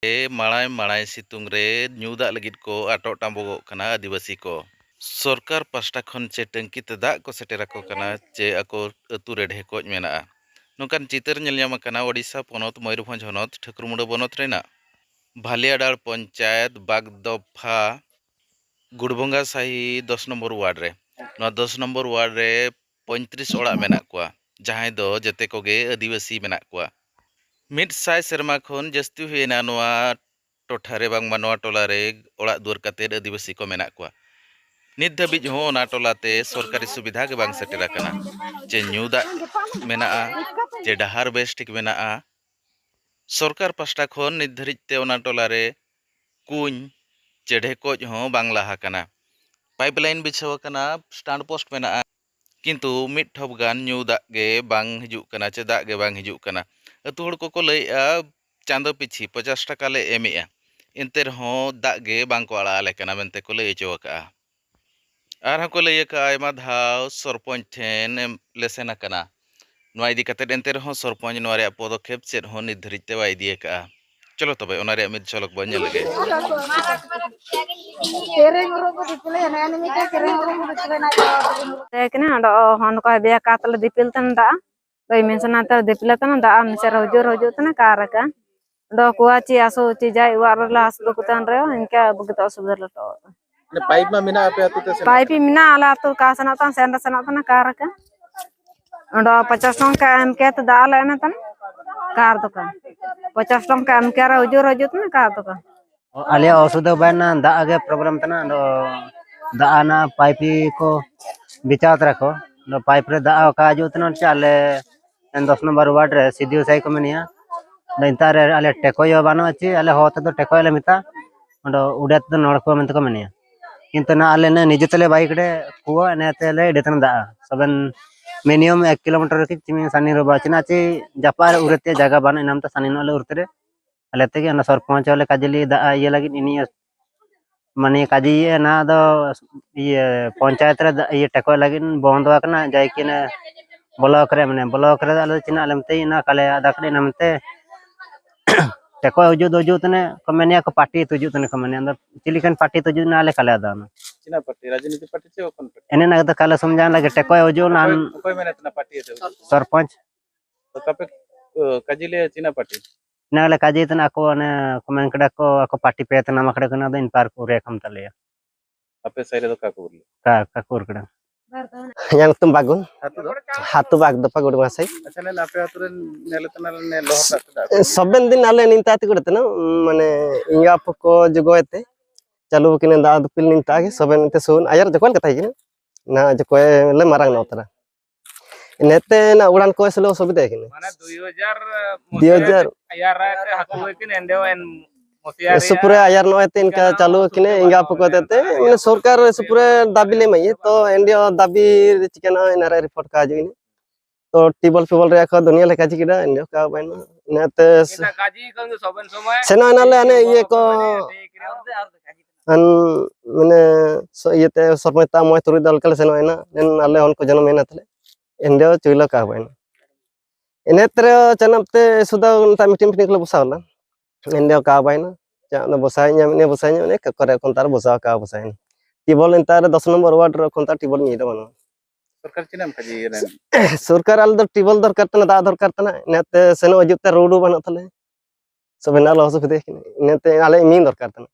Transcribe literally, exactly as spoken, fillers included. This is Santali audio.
ᱢᱟᱲᱟᱭ ᱢᱟᱲᱟᱭ ᱥᱤᱛᱩᱝ ᱨᱮ ᱧᱩ ᱫᱟᱜ ᱞᱟᱹᱜᱤᱫ ᱠᱚ ᱟᱴᱚᱜ ᱴᱟᱸᱵᱚᱜᱚᱜ ᱠᱟᱱᱟ ᱟᱹᱫᱤᱵᱟᱹᱥᱤ ᱠᱚ᱾ ᱥᱚᱨᱠᱟᱨ ᱯᱟᱥᱴᱟ ᱠᱷᱚᱱ ᱪᱮ ᱴᱟᱹᱝᱠᱤ ᱛᱮ ᱫᱟᱜ ᱠᱚ ᱥᱮᱴᱮᱨ ᱟᱠᱚ ᱠᱟᱱᱟ ᱪᱮ ᱟᱠᱚ ᱟᱹᱛᱩ ᱨᱮ ᱰᱷᱮᱠᱚᱡ ᱢᱮᱱᱟᱜᱼᱟ᱾ ᱱᱚᱝᱠᱟᱱ ᱪᱤᱛᱟᱹᱨ ᱧᱮᱞ ᱧᱟᱢ ᱟᱠᱟᱱᱟ ᱳᱰᱤᱥᱟ ᱯᱚᱱᱚᱛ ᱢᱚᱭᱩᱨᱵᱷᱚᱸᱡᱽ ᱦᱚᱱᱚᱛ ᱴᱷᱟᱹᱠᱩᱨᱢᱩᱸᱰᱟᱹ ᱵᱚᱱᱚᱛ ᱨᱮᱱᱟᱜ ᱵᱷᱟᱞᱤᱭᱟᱰᱟᱲ ᱯᱚᱧᱪᱟᱭᱮᱛ ᱵᱟᱜᱽᱫᱚᱯᱷᱟ ᱜᱩᱲᱵᱚᱸᱜᱟ ᱥᱟᱦᱤ ᱫᱚᱥ ᱱᱚᱢᱵᱚᱨ ᱣᱟᱨᱰ ᱨᱮ᱾ ᱱᱚᱣᱟ ᱫᱚᱥ ᱱᱚᱢᱵᱚᱨ ᱣᱟᱨᱰ ᱨᱮ ᱯᱚᱸᱭᱛᱨᱤᱥ ᱚᱲᱟᱜ ᱢᱮᱱᱟᱜ ᱠᱚᱣᱟ, ᱡᱟᱦᱟᱸᱭ ᱫᱚ ᱡᱮᱛᱮ ᱠᱚᱜᱮ ᱟᱹᱫᱤᱵᱟᱹᱥᱤ ᱢᱮᱱᱟᱜ ᱠᱚᱣᱟ᱾ ᱢᱤᱫ ᱥᱟᱭ ᱥᱮᱨᱢᱟ ᱠᱷᱚᱱ ᱡᱟᱹᱥᱛᱤ ᱦᱩᱭᱮᱱᱟ ᱱᱚᱣᱟ ᱴᱚᱴᱷᱟ ᱨᱮ, ᱵᱟᱝᱢᱟ ᱱᱚᱣᱟ ᱴᱚᱞᱟ ᱨᱮ ᱚᱲᱟᱜ ᱫᱩᱣᱟᱹᱨ ᱠᱟᱛᱮᱫ ᱟᱹᱫᱤᱵᱟᱹᱥᱤ ᱠᱚ ᱢᱮᱱᱟᱜ ᱠᱚᱣᱟ᱾ ᱱᱤᱛ ᱫᱷᱟᱹᱵᱤᱡ ᱦᱚᱸ ᱚᱱᱟ ᱴᱚᱞᱟ ᱛᱮ ᱥᱚᱨᱠᱟᱨᱤ ᱥᱩᱵᱤᱫᱷᱟ ᱜᱮ ᱵᱟᱝ ᱥᱮᱴᱮᱨ ᱟᱠᱟᱱᱟ, ᱪᱮ ᱧᱩ ᱫᱟᱜ ᱢᱮᱱᱟᱜᱼᱟ, ᱪᱮ ᱰᱟᱦᱟᱨ ᱵᱮᱥ ᱴᱷᱤᱠ ᱢᱮᱱᱟᱜᱼᱟ᱾ ᱥᱚᱨᱠᱟᱨ ᱯᱟᱥᱴᱟ ᱠᱷᱚᱱ ᱱᱤᱛ ᱫᱷᱟᱹᱨᱤᱡ ᱛᱮ ᱚᱱᱟ ᱴᱚᱞᱟ ᱨᱮ ᱠᱩᱧ ᱪᱮ ᱰᱷᱮᱠᱚᱡ ᱦᱚᱸ ᱵᱟᱝ ᱞᱟᱦᱟ ᱠᱟᱱᱟ᱾ ᱯᱟᱭᱤᱯ ᱞᱟᱭᱤᱱ ᱵᱤᱪᱷᱟᱹᱣ ᱟᱠᱟᱱᱟ, ᱥᱴᱟᱱᱰ ᱯᱳᱥᱴ ᱢᱮᱱᱟᱜᱼᱟ, ᱠᱤᱱᱛᱩ ᱢᱤᱫ ᱴᱷᱚᱯ ᱜᱟᱱ ᱧᱩ ᱫᱟᱜ ᱜᱮ ᱵᱟᱝ ᱦᱤᱡᱩᱜ ᱠᱟᱱᱟ ᱪᱮ ᱫᱟᱜ ᱜᱮ ᱵᱟᱝ ᱦᱤᱡᱩᱜ ᱠᱟᱱᱟ᱾ ᱟᱹᱛᱩ ᱦᱚᱲ ᱠᱚᱠᱚ ᱞᱟᱹᱭᱮᱫᱼᱟ, ᱪᱟᱸᱫᱚ ᱯᱤᱪᱷᱤ ᱯᱚᱪᱟᱥ ᱴᱟᱠᱟ ᱞᱮ ᱮᱢᱮᱜᱼᱟ, ᱮᱱᱛᱮ ᱨᱮᱦᱚᱸ ᱫᱟᱜ ᱜᱮ ᱵᱟᱝ ᱠᱚ ᱟᱲᱟᱜ ᱟᱞᱮ ᱠᱟᱱᱟ ᱢᱮᱱᱛᱮ ᱠᱚ ᱞᱟᱹᱭ ᱦᱚᱪᱚ ᱟᱠᱟᱫᱼᱟ᱾ ᱟᱨᱦᱚᱸ ᱠᱚ ᱞᱟᱹᱭ ᱟᱠᱟᱫᱼᱟ, ᱟᱭᱢᱟ ᱫᱷᱟᱣ ᱥᱚᱨᱯᱚᱧᱪ ᱴᱷᱮᱱ ᱮᱢ ᱞᱮ ᱥᱮᱱ ᱟᱠᱟᱱᱟ, ᱱᱚᱣᱟ ᱤᱫᱤ ᱠᱟᱛᱮᱫ, ᱮᱱᱛᱮ ᱨᱮᱦᱚᱸ ᱥᱚᱨᱯᱚᱧᱪ ᱱᱚᱣᱟ ᱨᱮᱭᱟᱜ ᱯᱚᱫᱚᱠᱷᱮᱯ ᱪᱮᱫ ᱦᱚᱸ ᱱᱤᱛ ᱫᱷᱟᱹᱨᱤᱡ ᱛᱮ ᱵᱟᱭ ᱤᱫᱤ ᱟᱠᱟᱫᱼᱟ᱾ ᱪᱚᱞᱚ ᱛᱚᱵᱮ, ᱚᱱᱟ ᱨᱮᱭᱟᱜ ᱢᱤᱫ ᱡᱷᱚᱞᱚᱠ ᱵᱚᱱ ᱧᱮᱞ ᱞᱮᱜᱮ᱾ ᱛᱟᱦᱮᱸ ᱠᱟᱱᱟ, ᱟᱫᱚ ᱦᱚᱸ ᱱᱚᱝᱠᱟ ᱵᱮᱭᱟ ᱠᱟᱛ ᱞᱮ ᱫᱤᱯᱤᱞ ᱛᱟᱦᱮᱱ ᱫᱟᱜ, ᱫᱚᱭ ᱢᱮᱱ ᱥᱟᱱᱟ ᱛᱮ ᱫᱤᱯᱤᱞ ᱛᱟᱦᱮᱱ ᱫᱟᱜ, ᱢᱤᱥᱮ ᱨᱚᱡᱚ ᱨᱚᱡᱚ ᱛᱟᱦᱮᱱᱟ ᱠᱟᱨ ᱟᱠᱟ᱾ ᱟᱫᱚ ᱠᱚᱣᱟ ᱪᱮ ᱟᱥᱚ ᱪᱮ ᱡᱟᱭ ᱚᱲᱟᱜ ᱨᱮ ᱞᱟᱥ ᱵᱟᱠᱚ ᱛᱟᱦᱮᱱ ᱨᱮ, ᱤᱱᱠᱟ ᱵᱩᱜᱤ ᱫᱚ ᱚᱥᱩᱵᱤᱫᱷᱟ ᱞᱟᱹᱴᱩ᱾ ᱯᱟᱭᱤᱯ ᱢᱟ ᱢᱮᱱᱟᱜᱼᱟ ᱟᱯᱮ ᱟᱹᱛᱩ ᱛᱮ ᱥᱮᱱᱚᱜ ᱯᱟᱭᱤᱯ ᱠᱟᱱᱟ? ᱢᱮᱱᱟᱜᱼᱟ, ᱟᱞᱮ ᱟᱹᱛᱩ ᱠᱟ ᱥᱮᱱᱚᱜ ᱛᱟᱦᱮᱱ, ᱥᱮᱱ ᱨᱮ ᱥᱮᱱᱚᱜ ᱛᱟᱦᱮᱱᱟ ᱠᱟᱨ ᱟᱠᱟ᱾ ᱚᱸᱰᱮ ᱯᱚᱪᱟᱥ ᱴᱟᱠᱟ ᱮᱢ ᱠᱮᱛ ᱫᱟᱜ ᱞᱮ ᱮᱢᱮ ᱛᱟᱦᱮᱱᱟ ᱠᱟᱨ ᱫᱚᱠᱟᱱ᱾ ᱯᱚᱪᱟᱥ ᱴᱟᱠᱟ ᱮᱢ ᱠᱮ ᱨᱮ ᱦᱤᱡᱩᱜ ᱨᱮ ᱦᱤᱡᱩᱜ ᱛᱟᱦᱮᱱᱟ ᱠᱟᱨ ᱫᱚᱠᱟᱱ᱾ ᱟᱞᱮᱭᱟᱜ ᱚᱥᱩᱵᱤᱫᱷᱟ ᱵᱟᱭᱱᱟ, ᱫᱟᱜ ᱜᱮ ᱯᱨᱚᱵᱞᱮᱢ ᱛᱟᱦᱮᱱᱟ᱾ ᱟᱫᱚ ᱫᱟᱜ ᱚᱱᱟ ᱯᱟᱭᱤᱯ ᱠᱚ ᱵᱤᱪᱟᱣ ᱛᱟᱨᱟ ᱠᱚ, ᱟᱫᱚ ᱯᱟᱭᱤᱯ ᱨᱮ ᱫᱟᱜ ᱚᱠᱟ ᱦᱤᱡᱩᱜ ᱛᱟᱦᱮᱱᱟ ᱪᱮ ᱟᱞᱮ ᱫᱚᱥ ᱱᱚᱢᱵᱚᱨ ᱣᱟᱨᱰ ᱨᱮ ᱥᱤ ᱰᱤ ᱳ ᱥᱟᱦᱤ ᱠᱚ ᱢᱮᱱᱮᱭᱟ᱾ ᱟᱫᱚ ᱱᱮᱛᱟᱨ ᱨᱮ ᱟᱞᱮ ᱴᱮᱠᱚᱭ ᱦᱚᱸ ᱵᱟᱹᱱᱩᱜᱼᱟ ᱪᱮ ᱟᱞᱮ ᱦᱚᱲ ᱛᱮᱫᱚ ᱴᱮᱠᱚᱭ ᱞᱮ ᱢᱮᱛᱟ, ᱚᱸᱰᱮ ᱩᱰᱮ ᱛᱮᱫᱚ ᱱᱚᱲ ᱠᱚ ᱢᱮᱱᱛᱮ ᱠᱚ ᱢᱮᱱᱮᱭᱟ᱾ ᱠᱤᱱᱛᱩ ᱱᱟ ᱟᱞᱮ ᱱᱟ ᱱᱤᱡᱮ ᱛᱮᱞᱮ ᱵᱟᱭᱤᱠ ᱨᱮ ᱠᱩᱣᱟ, ᱮᱱᱮ ᱛᱮᱞᱮ ᱤᱰᱤ ᱛᱟᱦᱮᱱ ᱫᱟᱜ ᱥᱚᱵᱮᱱ ᱢᱤᱱᱤᱢᱟᱢ ᱮᱠ ᱠᱤᱞᱳᱢᱤᱴᱟᱨ ᱠᱤ ᱪᱤᱢᱤ ᱥᱟᱱᱤ ᱨᱚᱵᱟ ᱪᱮᱱᱟ ᱪᱮ ᱡᱟᱯᱟᱜ ᱨᱮ ᱩᱨᱮ ᱛᱮ ᱡᱟᱭᱜᱟ ᱵᱟᱹᱱᱩᱜ ᱮᱱᱟᱢ ᱛᱮ ᱥᱟᱱᱤ ᱱᱚᱜ ᱞᱮ ᱩᱨ ᱛᱮ ᱨᱮ᱾ ᱟᱞᱮ ᱛᱮᱜᱮ ᱚᱱᱟ ᱥᱚᱨᱯᱚᱧᱪ ᱦᱚᱸᱞᱮ ᱠᱟᱡᱮ ᱞᱮ ᱫᱟᱜ ᱤᱭᱟᱹ ᱞᱟᱹᱜᱤᱫ ᱤᱱᱤ ᱢᱟᱱᱮ ᱠᱟᱡᱮ ᱤᱭᱟᱹ ᱱᱟ ᱫᱚ ᱤᱭᱟᱹ ᱯᱚᱧᱪᱟᱭᱮᱛ ᱨᱮ ᱫᱟᱜ ᱤᱭᱟᱹ ᱴᱮᱠᱚᱭ ᱞᱟᱹᱜᱤᱫ ᱵᱚᱱᱫᱚ ᱟᱠᱟᱱᱟ, ᱡᱟᱭ ᱠᱤ ᱚᱱᱮ ᱵᱞᱚᱠ ᱨᱮ ᱢᱟᱱᱮ ᱵᱞᱚᱠ ᱨᱮ ᱟᱞᱮ ᱫᱚ ᱪᱮᱫ ᱟᱞᱮ ᱢᱮᱛᱮ ᱚᱱᱟ ᱠᱟᱞᱮ ᱟᱫᱟ ᱠᱟᱹᱴᱤᱡ ᱚᱱᱟ ᱢᱮᱱᱛᱮ ᱴᱮᱠᱚᱭ ᱦᱤᱡᱩᱜ ᱫᱚ ᱦᱤᱡᱩᱜ ᱛᱟᱱᱮ ᱠᱚ ᱢᱮᱱᱮᱭᱟ ᱠᱚ ᱯᱟᱨᱴᱤ ᱛᱩᱡᱩᱜ ᱛᱟᱱᱮ ᱠᱚ ᱢᱮᱱᱮᱭᱟ, ᱟᱫᱚ ᱪᱮᱫ ᱞᱮᱠᱟᱱ ᱯᱟᱨᱴᱤ ᱛᱩᱡᱩᱜ ᱱᱟ ᱟᱞᱮ ᱠᱟᱞᱮ ᱟᱫᱚ ᱚᱱᱟ᱾ ᱪᱤᱱᱟ ᱯᱟᱨᱴᱤ, ᱨᱟᱡᱽᱱᱤᱛᱤ ᱯᱟᱨᱴᱤ ᱪᱮ ᱚᱠᱚᱱ ᱯᱟᱨᱴᱤ? ᱮᱱᱮ ᱱᱟᱜ ᱫᱚ ᱠᱟᱞᱮ ᱥᱚᱢᱡᱟᱱ ᱞᱟᱜᱮ ᱴᱮᱠᱚᱭ ᱦᱤᱡᱩᱜ ᱱᱟ᱾ ᱚᱠᱚᱭ, ᱚᱠᱚᱭ ᱢᱮᱱᱮᱫ ᱛᱟᱦᱮᱱᱟ ᱯᱟᱨᱴᱤ ᱮ ᱛᱟᱦᱮᱸ? ᱥᱚᱨᱯᱚᱧᱪ᱾ ᱛᱚ ᱠᱟᱯᱮ, ᱚ, ᱠᱟᱡᱤ ᱞᱮ ᱪᱤᱱᱟ ᱯᱟᱨᱴᱤ? ᱱᱟᱜ ᱞᱮ ᱠᱟᱡᱤ ᱛᱟᱱᱟ ᱟᱠᱚ ᱚᱱᱮ ᱠᱚ ᱢᱮᱱ ᱠᱮᱫᱟ ᱠᱚ ᱟᱠᱚ ᱯᱟᱨᱴᱤ ᱯᱮ ᱛᱟᱱᱟ ᱢᱟᱠᱲᱟ ᱠᱟᱱᱟ ᱫᱚ ᱤᱱ ᱯᱟᱨ ᱠᱚ ᱨᱮ ᱠᱷᱟᱢ ᱛᱟᱞᱮᱭᱟ᱾ ᱟᱯᱮ ᱥᱟᱭ ᱨᱮᱫᱚ ᱚᱠᱟ ᱠᱚ ᱵᱚᱞᱮ? ᱠᱟ, ᱠᱟ ᱠᱩᱨ ᱠᱮᱫᱟ᱾ ᱤᱧᱟᱹᱜ ᱧᱩᱛᱩᱢ ᱵᱟᱜᱩᱱ᱾ ᱟᱹᱛᱩ ᱫᱚ? ᱟᱹᱛᱩ ᱵᱟᱜᱽ ᱫᱚᱯᱟ ᱜᱩᱰᱩ ᱢᱟᱥᱟᱭ᱾ ᱟᱪᱪᱷᱟ, ᱞᱟᱹᱭ ᱞᱮ, ᱟᱯᱮ ᱟᱹᱛᱩ ᱨᱮᱱ ᱧᱮᱞ ᱛᱟᱱᱟ ᱞᱮ ᱞᱚᱦᱚᱫ ᱫᱟᱜ ᱛᱮ ᱫᱟᱜ ᱠᱚ? ᱥᱚᱵᱮᱱ ᱫᱤᱱ ᱟᱞᱮ ᱱᱤᱱᱛᱟ ᱛᱮ ᱜᱩᱰᱩ ᱛᱟᱱᱟ, ᱢᱟᱱᱮ ᱤᱧ ᱟᱯᱚ ᱠᱚ ᱡᱚᱜᱚᱭ ᱛᱮ ᱪᱟᱹᱞᱩ ᱠᱤᱱᱟ ᱫᱟᱜ ᱫᱩᱯᱤᱞ ᱱᱤᱱᱛᱟ ᱜᱮ ᱥᱚᱵᱮᱱ ᱛᱮ ᱥᱩᱱ ᱟᱭᱟᱨ ᱡᱚᱠᱷᱚᱱ ᱠᱟᱛᱷᱟ ᱠᱤᱱᱟ ᱱᱟ ᱡᱚᱠᱷᱚᱱ ᱞᱮ ᱢᱟᱨᱟᱝ ᱱᱚ ᱛᱟᱨᱟ᱾ ᱤᱱᱟᱹᱛᱮ ᱱᱟ ᱩᱲᱟᱱ ᱠᱚ ᱥᱮᱞᱮ ᱚᱥᱩᱵᱤᱫᱷᱟ ᱠᱤᱱᱟ᱾ ᱢᱟᱱᱮ ᱫᱩᱭ ᱦᱟᱡᱟᱨ ᱫᱩᱭ ᱦᱟᱡᱟᱨ ᱟᱭᱟᱨ ᱨᱮ ᱦᱟᱹᱠᱩ ᱦᱩᱭ ᱠᱤᱱ ᱮᱱᱰᱮ ᱮᱱ ᱢᱚᱥᱤᱭᱟ ᱨᱮᱭᱟᱜ ᱥᱩᱯᱩᱨᱮ ᱟᱭᱟᱨ ᱱᱚᱜᱼᱚᱭ ᱛᱮ ᱤᱱᱠᱟ ᱪᱟᱹᱞᱩ ᱟᱠᱤᱱᱟ ᱮᱸᱜᱟ ᱟᱯᱚ ᱠᱚ ᱦᱚᱛᱮ ᱛᱮ, ᱢᱟᱱᱮ ᱥᱚᱨᱠᱟᱨ ᱥᱩᱯᱩᱨᱮ ᱫᱟᱵᱤ ᱞᱮ ᱮᱢᱟᱭᱟ, ᱛᱚ ᱮᱱᱰᱮ ᱫᱟᱵᱤ ᱪᱤᱠᱟᱹᱱᱟ ᱮᱱᱟᱨᱮ ᱨᱤᱯᱳᱨᱴ ᱠᱟ ᱦᱤᱡᱩᱜ ᱤᱱᱟᱹ᱾ ᱛᱚ ᱴᱤᱵᱚᱞ ᱯᱷᱤᱵᱚᱞ ᱨᱮᱭᱟᱜ ᱠᱚ ᱫᱩᱱᱤᱭᱟᱹ ᱞᱮᱠᱟ ᱪᱤᱠᱤ ᱫᱟ ᱮᱱᱰᱮ ᱠᱟ ᱵᱟᱭᱱᱟ᱾ ᱤᱱᱟᱹᱛᱮ ᱮᱴᱟᱜ ᱠᱟᱡᱤ ᱠᱷᱚᱱ ᱫᱚ ᱥᱚᱵᱮᱱ ᱥᱚᱢᱚᱭ ᱥᱮᱱᱚᱜ ᱮᱱᱟᱞᱮ ᱦᱟᱱᱮ ᱤᱭᱟᱹ ᱠᱚ, ᱟᱱ ᱢᱟᱱᱮ ᱥᱚ-, ᱤᱭᱟᱹᱛᱮ ᱥᱚᱨᱢᱚᱡᱽ ᱛᱟ ᱢᱚᱡᱽ ᱛᱩᱨᱩᱭ ᱫᱟᱞ ᱠᱟᱞᱮ ᱥᱮᱱᱚᱜ ᱮᱱᱟ, ᱮᱱ ᱟᱞᱮ ᱦᱚᱱ ᱠᱚ ᱡᱚᱱᱚᱢ ᱮᱱᱟ ᱛᱟᱞᱮ, ᱮᱱᱰᱮ ᱪᱩᱭᱞᱟ ᱠᱟ ᱵᱟᱭᱱᱟ᱾ ᱮᱱᱮᱛ ᱨᱮ ᱪᱟᱱᱟᱢ ᱛᱮ ᱥᱩᱫᱟ ᱚᱱᱛᱟ ᱢᱤᱴᱤᱝ ᱯᱷᱤᱴᱤᱝ ᱠᱚᱞᱮ ᱵᱚᱥᱟᱣ ᱞᱮᱱᱟ᱾ ᱮᱱᱰᱮ ᱠᱟ ᱵᱟᱭᱱᱟ᱾ ᱪᱟ ᱫᱚ ᱵᱚᱥᱟᱭ ᱧᱟᱢ ᱮᱱᱮ ᱵᱚᱥᱟᱭ ᱧᱟᱢ ᱮᱱᱮ ᱠᱚᱨᱮ ᱠᱚᱱᱛᱟᱨ ᱵᱚᱥᱟᱣ ᱠᱟ ᱵᱚᱥᱟᱭ ᱮᱱᱟ᱾ ᱴᱤᱵᱚᱞ ᱮᱱᱛᱟ ᱨᱮ ᱫᱚᱥ ᱱᱚᱢᱵᱚᱨ ᱣᱟᱨᱰ ᱨᱮ ᱠᱚᱱᱛᱟᱨ ᱴᱤᱵᱚᱞ ᱢᱤᱫ ᱫᱚ ᱵᱟᱹᱱᱩᱜᱼᱟ᱾ ᱥᱚᱨᱠᱟᱨ ᱪᱮᱫ ᱮᱢ ᱠᱷᱟᱹᱡᱤ ᱨᱮᱱ? ᱥᱚᱨᱠᱟᱨ ᱟᱞᱮ ᱫᱚ ᱴᱤᱵᱚᱞ ᱫᱚᱨᱠᱟᱨ ᱛᱟᱱᱟ, ᱫᱟᱜ ᱫᱚᱨᱠᱟᱨ ᱛᱟᱱᱟ, ᱤᱱᱟᱹᱛᱮ ᱥᱮᱱᱚᱜ ᱦᱤᱡᱩᱜ ᱛᱮ ᱨᱳᱰ ᱦᱚᱸ ᱵᱟᱹᱱᱩᱜ ᱛᱟᱞᱮ᱾ ᱥᱚᱵᱮᱱᱟ ᱞᱚ ᱚᱥᱩᱵᱤᱫᱷᱟ ᱠᱟᱱᱟ, ᱤᱱᱟᱹᱛᱮ ᱟᱞᱮ ᱢᱤᱫ ᱫᱚᱨᱠᱟᱨ ᱛᱟᱱᱟ᱾